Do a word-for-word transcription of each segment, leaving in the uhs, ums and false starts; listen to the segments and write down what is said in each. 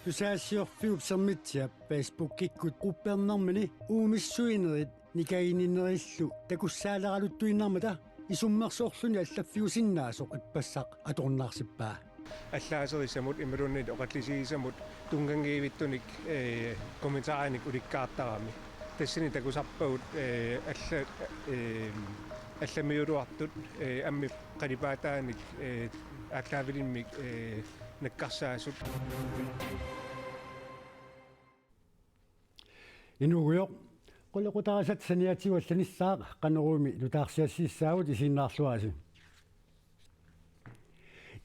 Tusagassiorfiup Sermitsiap Facebookikkut uppernermini uumissuinerit nikaginninnerillu takussaaleraluttuinnarmata isummersorluni allaffigusinnaasoq ippassaq atorunnaarsippaa. Allaaserissamut imaluunniit oqallisigisamut tunngaviusunik, eh, kommentaarinik ulikkaartarami. Tassani takusarpagut, eh, alla-, eh, allamiuluartut, eh, ammip qalipaataanik, eh, aallaavilinnik, eh, nakkarsaasut. Inuugujoq, qulequtarisat saniatigut allanissaat Qanoruumi nutaarsiassiissaagut isiginnaarluarisi.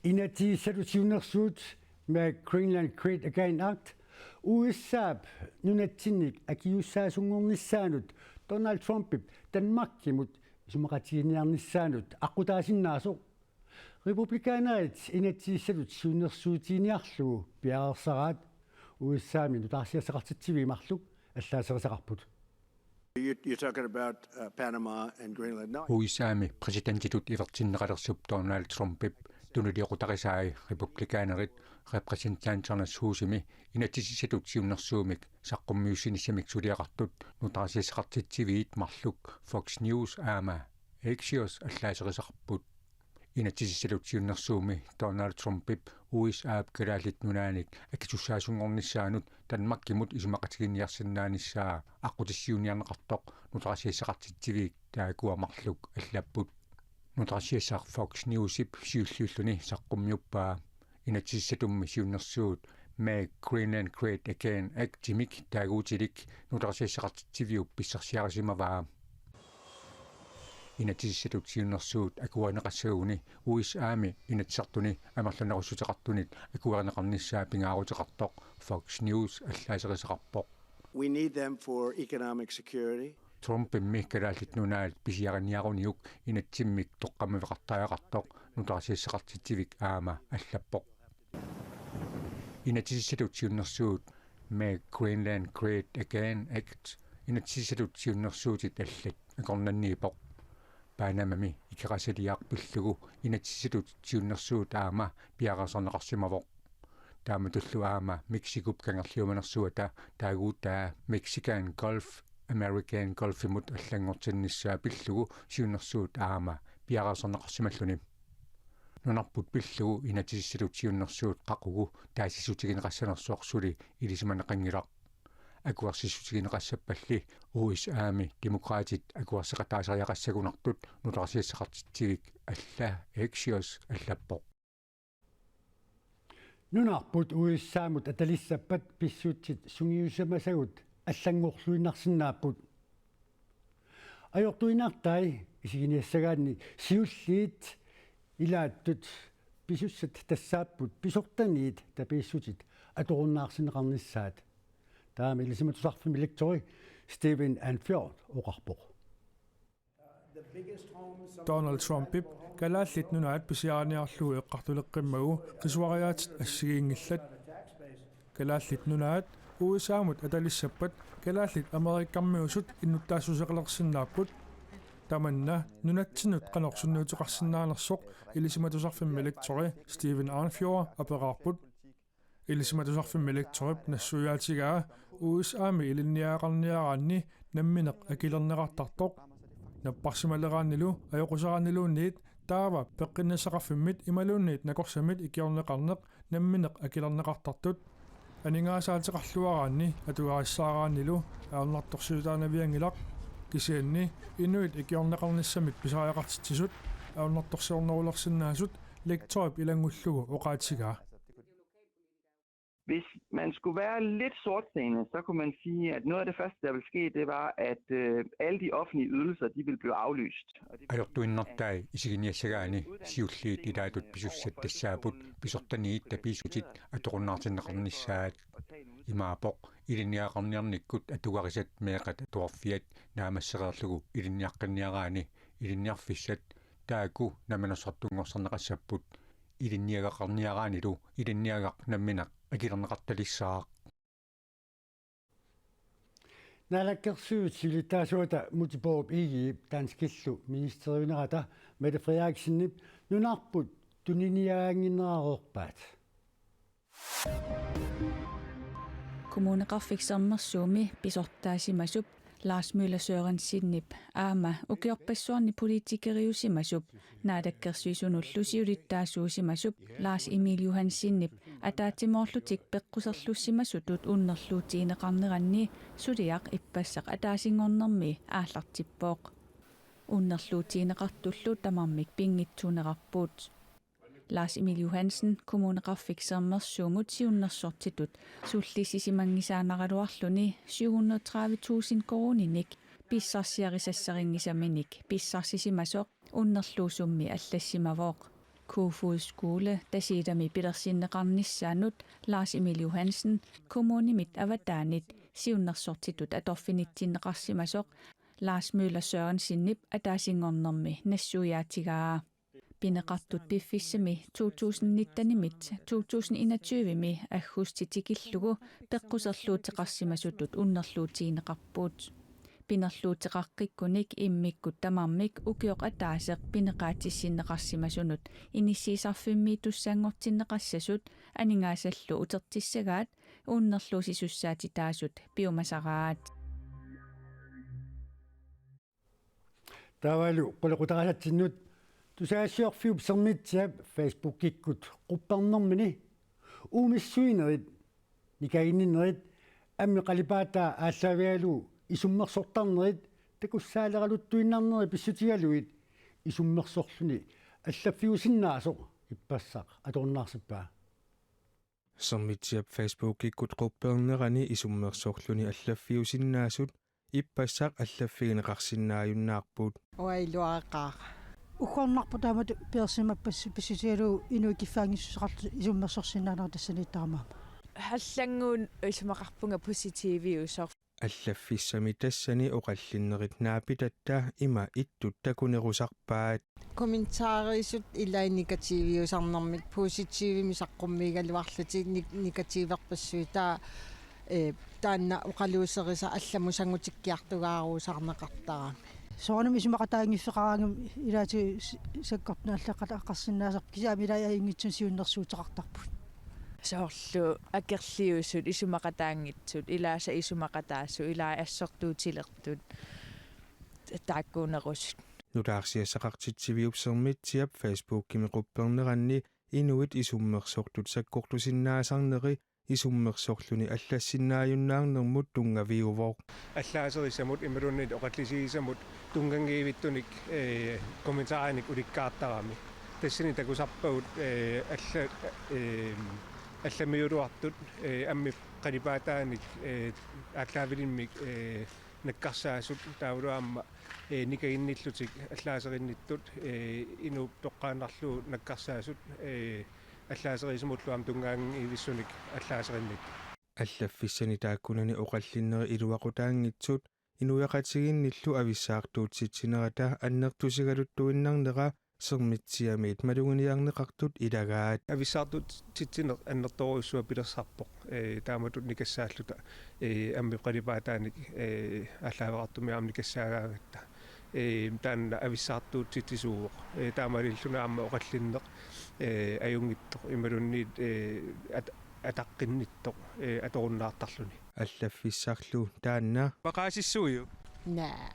Inatsisissatut siunnersuut Make Greenland Great Again Act U S A-p nunatsinnik akiussaasunngornissaanut Donald Trumpip Danmarkimut isumaqatigiinniarnissaanut aqqutaasinnaasoq. Republikanerit inatsisissatut siunnersuutiginiarlugu piareersaraat U S A-mi nutaarsiassaqartitsiviit marluk allaaserisaqarput. You, you're talking about uh, Panama and Greenland. No, U S A-mi præsidentitut ivertinneqalersup Donald Trumpip tunuliaqutarisai republikanerit Repræsentanternes Husimi inatsisissatut siunnersuumik saqqummiussinissamik suliaqartut nutaarsiassaqartitsiviit marluk Fox News aamma Axios allaaserisaqarput. Inatsisissatut siunnersuumi Donald Trumpip U S A-p Kalaallit Nunaanik akisussaasunngornissaanut Danmarkimut isumaqatigiinniarsinnaanissaa aqqutissiuunniarneqartoq nutaarsiassaqartitsiviit taakua marluk allapput. Nutaarsiassaq Fox Newsip siulliulluni saqqummiuppaa. Inatsisissatummi siunnersuut Make Greenland Great Again Actimik taaguutilik nutaarsiassaqartitsiviup pissarsiarisimavaa. Inatsisissatut siunnersuut akuerineqassaguni U S A-mi Inatsisartuni amerlanerussuteqartunit akuerineqarnissaa pingaaruteqartoq Fox News allaaserisaqarpoq. We need them for economic security. Trumpimmi Kalaallit Nunaat pisiariniaruniuk inatsimmik toqqammaveqartariaqartoq nutaarsiassaqartitsivik aamma allappoq. Inatsisissatut siunnersuut Make Greenland Great Again Act inatsisissatut siunnersuutit allat akornanniippoq. Panamami ikerasaliaq pillugu inatsisissatut siunnersuut aamma piareersarneqarsimavoq. Taamatullu aamma Mexicop kangerliumanersuata taaguutaa Mexican Gulf American Gulfimut allanngortinnissaa pillugu siunnersuut aamma piareersarneqarsimalluni. Nunarput pillugu inatsisissatut siunnersuut qaqugu taasissutigineqassanersoq suli ilisimaneqanngilaq. Akuersissutigineqassappalli U S A-mi Demokraatit akuerseqataasariaqassagunartut nutaarsiassaqartitsiviit alla Axios allappoq. Nunarput U S A-mut atalissappat pissutsit sungiusimasagut allanngorluinnarsinnaapput. Ajortuinnartai isiginiassagaanni siulliit ilaattut pisussat tassaapput pisortaniit tapiissutit atorunnaarsinneqarnissaat. Taama Ilisimatusarfimmi lektori Stephen Anfield oqarpoq. Donald Trumpip Kalaallit Nunaat pisiariniarlugu eqqartuleqqimmagu qisuariaatit assigiinngillat. Kalaallit Nunaat U S A-mut atalissappat kalaallit amerikkarmiusut innuttaassuseqalersinnaapput. Tamanna nunatsinnut qanoq sunniuteqarsinnaanersoq Ilisimatusarfimmi lektori Stephen Anfield aperaarput. Ilisimatusarfimmi lektorip nassuiaatigaa U S A-mi ilinniagaqarniaraanni nammineq akilerneqartartoq. Napparsimaleraannilu ajoqusaranniluunniit taava peqqinnissaqarfimmit imaluunniit nakorsamit ikiorneqarneq nammineq akilerneqartartut. Aningaasaateqarluaraanni atugarissaaraannilu ajornartorsiutaanavianngilaq, kisianni inuit ikiorneqarnissamik pisariaqartitsisut ajornartorsiornerulersinnaasut lektorip ilanngullugu oqaatigaa. Hvis man skulle være lidt sortseende, så kunne man sige, at noget af det første, der vil ske, det var, at øh, alle de offentlige ydelser, de vil blive aflyst. Og det vil sige, at Ajortuinnartai isiginiassagaanni siulliit ilaatut pisussat tassaapput pisortaniit tapiissutit atorunnaartinneqarnissaat. Imaappoq ilinniagaqarniarnikkut atugarisat meeqqat atuarfiat naammassereerlugu ilinniaqqinniaraanni ilinniarfissat taakku namminersortunngorsarneqassapput. Ilinniagaqarniaraannilu ilinniagaq nammineq akilerneqartalissaaq. Naalakkersuisut siulittaasuata Múte Bourup Egedep danskillu ministeriunerata Mette Frederiksenip nunarput tuniniaannginnereerpaat. Kommuneqarfik Sermersuumi pisortaasimasup Lars Møller Sørensenip aamma ukiorpassuarni politikeriusimasup naalakkersuisunullu siulittaasuusimasup Lars Emil Johansenip ataatsimoorlutik peqquserlussimasutut unnerluutigineqarneranni suliaq ippassaq ataasinngornermi aallartippoq. Unnerluutigineqartullu tamarmik pinngitsuunerarput. Lars Emil Johansen Kommuneqarfik Sermersuumut siunnersortitut sullissisimanngisaannaraluarluni syv hundrede tredive tusind koruuninik pissarsiarisassarinngitsumik pissarsisimasoq unnerluusummi allassimavoq. Kofoeds Skole Tasiilami pilersinneqarnissaanut Lars Emil Johansen kommunimit avataanit siunnersortitut atorfinitsinneqarsimasoq Lars Møller Sørensenip ataasinngornermi nassuiaatigaa. Pineqartut piffissami to tusind nittenimit to tusind enogtyvemi aggustip tikillugu peqquserluuteqarsimasutut unnerluutigineqarput. Pinerluuteqaqqikkunik immikkut tamarmik ukioq ataaseq pineqaatissinneqarsimasunut inissiisarfimmiittussanngortinneqassasut aningaasallu utertissagaat unnerluusisussaatitaasut piumasaraat. Taavalu qulequtarisatsinnut tusagassiorfiup Sermitsiap Facebookikkut quppernermini uumissuinerit, nikaginninnerit, ammip qalipaataa aallaavigalugu isummersortarnerit takussaaleraluttuinnarneri pissutigalugit isummersorluni allaffiusinnaasoq ippassaq atorunnaarsippaa. Sermitsiap Facebookikkut quppernerani isummersorluni allaffiusinnaasut ippassaq allaffigineqarsinnaajunnaarput. Uanga iluareqaara. Uggornarpoq taamatut pilersimappassi pissutigalugu inuit kiffaanngissuseqartut isummersorsinnaanera tassaniittarama. Allannguuneq isumaqarpunga positiviusoq. Allaffissami tassani oqallinnerit naapitatta ima ittut takunerusarpaat. Kommentarisut ilai negativiusarnermik positivimik saqqummiigaluarlutik nik-, negativerpassuit taava, eh, taanna oqaluuserisaq allamut sangutikkiartugaaruusaarneqartarami. Soorunami isumaqataanngiffeqaraangamik ilaatigut s-, sakkortuneq allaqqat aqqarsinnaasarput kisianni ilai ajunngitsunik siunnersuuteqartarput. Soorlu akerliusut isumaqataanngitsut, ilaasa isumaqataasut, ilai assortuutilertut, taakkuunerusut. Nutaarsiassaqartitsiviup Sermitsiap Facebookimi qupperneranni inuit isummersortut sakkortusinnaasarneri isummersorluni allassinnaajunnaarnermut tunngaviuvoq. Allaaserissamut imaluunniit oqallisigisamut tunnganngivittunik, eh, kommentaarinik ulikkaartarami. Tassani takusarpagut, eh, alla-, eh, allamiuluartut, eh, ammip qalipaataanik, eh, aallaavilimmik, eh, nakkarsaasut taavalu aamma, eh, nikaginnillutik allaaserinnittut, eh, inuup toqqaannarlugu nakkarsaasut, eh, allaaserissamullu aamma tunngavivissunik allaaserinnittut. Allaffissani taakkunani oqallinneri iluaqutaanngitsut inuiaqatigiinnillu avissaartuutitsinerata annertusigaluttuinnarnera Sermitsiamiit maluginiarneqartut ilagaat. Avissaartuutitsineq annertoorujussuaq pilersarpoq. Eh, taamatut nikassaalluta. Eh, ammip qalipaataanik, eh, aallaaveqartumik aamma nikassaagaangatta. Eh, taanna avissaartuutitsisuuvoq. Eh, taamaalilluni aamma oqallinneq, eh, ajunngitsoq imaluunniit, eh, at-, ataqqinnittoq, eh, atorunnaartarluni. Allaffissarlu taanna. Maqaasissuujuk? Naa.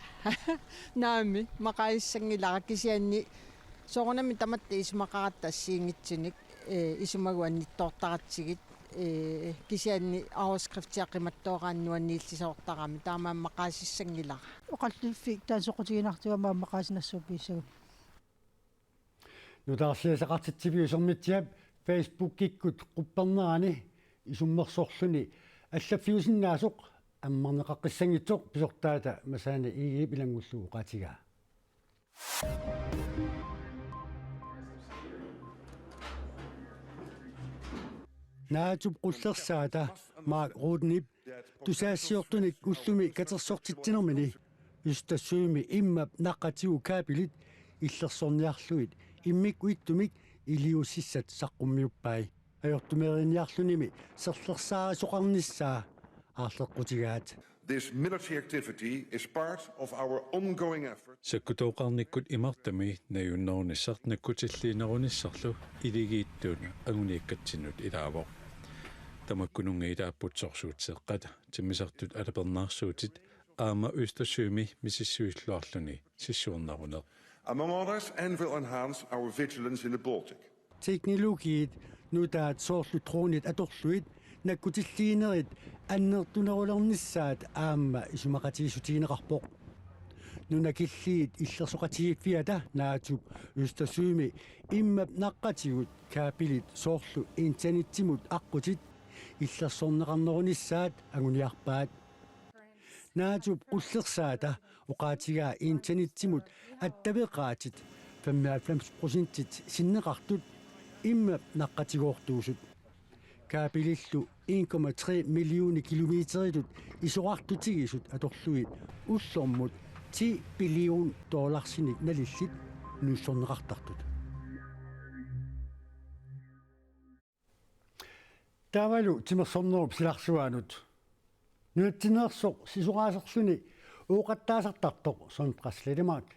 Naamik, maqaasissanngilara kisianni soorunami tamatta isumaqaratta assigiinngitsunik, eh, isumagunnittoortaratsigit, eh, kisianni overskriftia qimattooraanni nuanniillisoortarami taamaammat maqaasissanngilara. Oqalliffik taanna soqutiginartuama maqaasinassuuppiissagu. Nutaarsiassaqartitsiviup Sermitsiap Facebookikkut quppernerani isummersorluni allaffiusinnaasoq ammarneqaqqissanngitsoq pisortaata Masaana Egedep ilanngullugu oqaatigaa. NATOp qullersaata Mark Rutenip tusagassiortunik ullumi katersortitsinermini Østersømi immap naqqatigut kabelit illersorniarlugit immikkut ittumik iliuusissat saqqummiuppai. Ajortumeeriniarlunimi serlersaarisoqarnissaa aarleqqutigaat. This military activity is part of our ongoing effort. Sakkutooqarnikkut imartumi najunnerunissaq nakkutilliinerunissarlu iligiittuut anguniakkatsinnut ilaavoq. Tamakkununnga ilaapput sorsuuteeqqat, timmisartut alapernaarsuutit aamma Østersømi misissuilluarluni sissuernaruneq. Among others, Enfield enhance our vigilance in the Baltic. Teknologiit nutaat soorlu dronit atorlugit nakkutilliinerit annertunerulernissaat aamma isumaqatigiissutigineqarpoq. Nunat killiit illersoqatigiiffiata NATOp Østersømi immap naqqatigut kabelit soorlu internetsimut aqqutit illersorneqarnerunissaat anguniarpaat. NATOp qullersaata oqaatigaa internetsimut attaveqaatit femoghalvfems procentit sinneqartut immap naqqatigoortuusut. Kabelillu en komma tre millioner kilometeritut isorartutigisut atorlugit ullormut ti billion dollarsinik nalillit nuussorneqartartut. Taavalu timersornerup silarsuaanut. Nunatsinneersoq sisoraaserluni ooqattaasartartoq Sondre Slettemark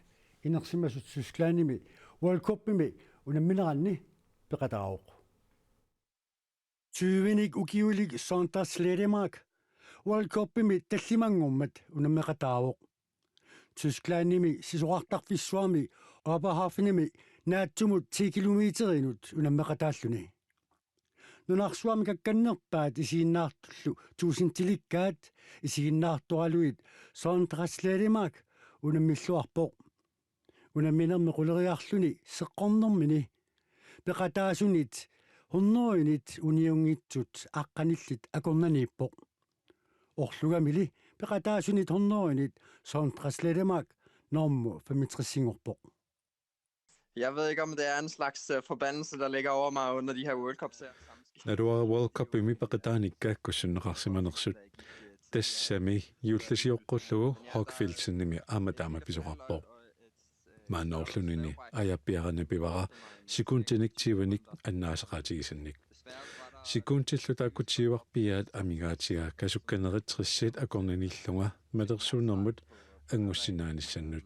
inersimasut Tysklandimi World Cupimi unammineranni peqataavoq. Tyvenik ukiulik Sondre Slettemark World Cupimi tallimanngormat unammeqataavoq. Tysklandimi sisorartarfissuarmi Oberhofenimi naatsumut ti kilometerinut unammeqataalluni. Nunarsuarmi kakkannerpaat isiginnaartullu tuusintilikkaat isiginnaartoraluit Sondre Slettemark unammilluarpoq. Unamminermi quleriarluni seqqornermini peqataasunit hundredinit uniunngitsut aqqanillit akornanniippoq. Orlugamili peqataasunit hundredinit Sondre Slettemark normu femogtresinngorpoq. Jeg ved ikke, om det er en slags øh, forbandelse, der ligger over mig under de her World Cups her. Naluara World Cupimi peqataanikka kussunneqarsimanersut. Tassami juullisiorlugu Hawk Filsenimi aamma taama pisoqarpoq. Maanna orlunini ajappiarani pivara sekuntinik tyvenik annaasaqaatigisannik. Sekuntillu taakku tyveqarpiaat amigaatiga kasukkanerit tressit akornanniillunga malersuunermut anngussinnaanissamut.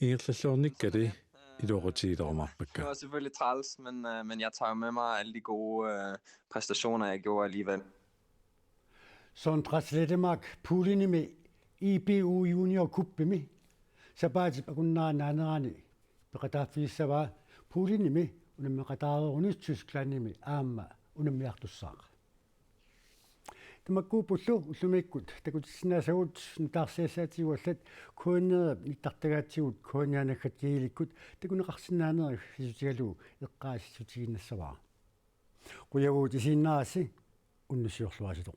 Ingerlalluarnikkali iluaqutigilerumaarpakka. Det var selvfølgelig træls, men, øh, men jeg tager med mig alle de gode øh, præstationer, jeg gjorde alligevel. Sondre Slettemark Polenimi I B U Junior Cupimi sapaatip akunnera naanerani peqataaffigissavaa Polenimi unammeqataareeruni Tysklandimi aamma unammiartussaaq. Tamakkuuppullu ullumikkut takutissinnaasagut nutaarsiassaatigut allat K N R-ip nittartagaatigut K N R naggat G L-ikkut takuneqarsinnaanerat sissutigalugu eqqaasissutigiinnassavara. Qujavugut isiginnaarassi, unnussiorluarisilu.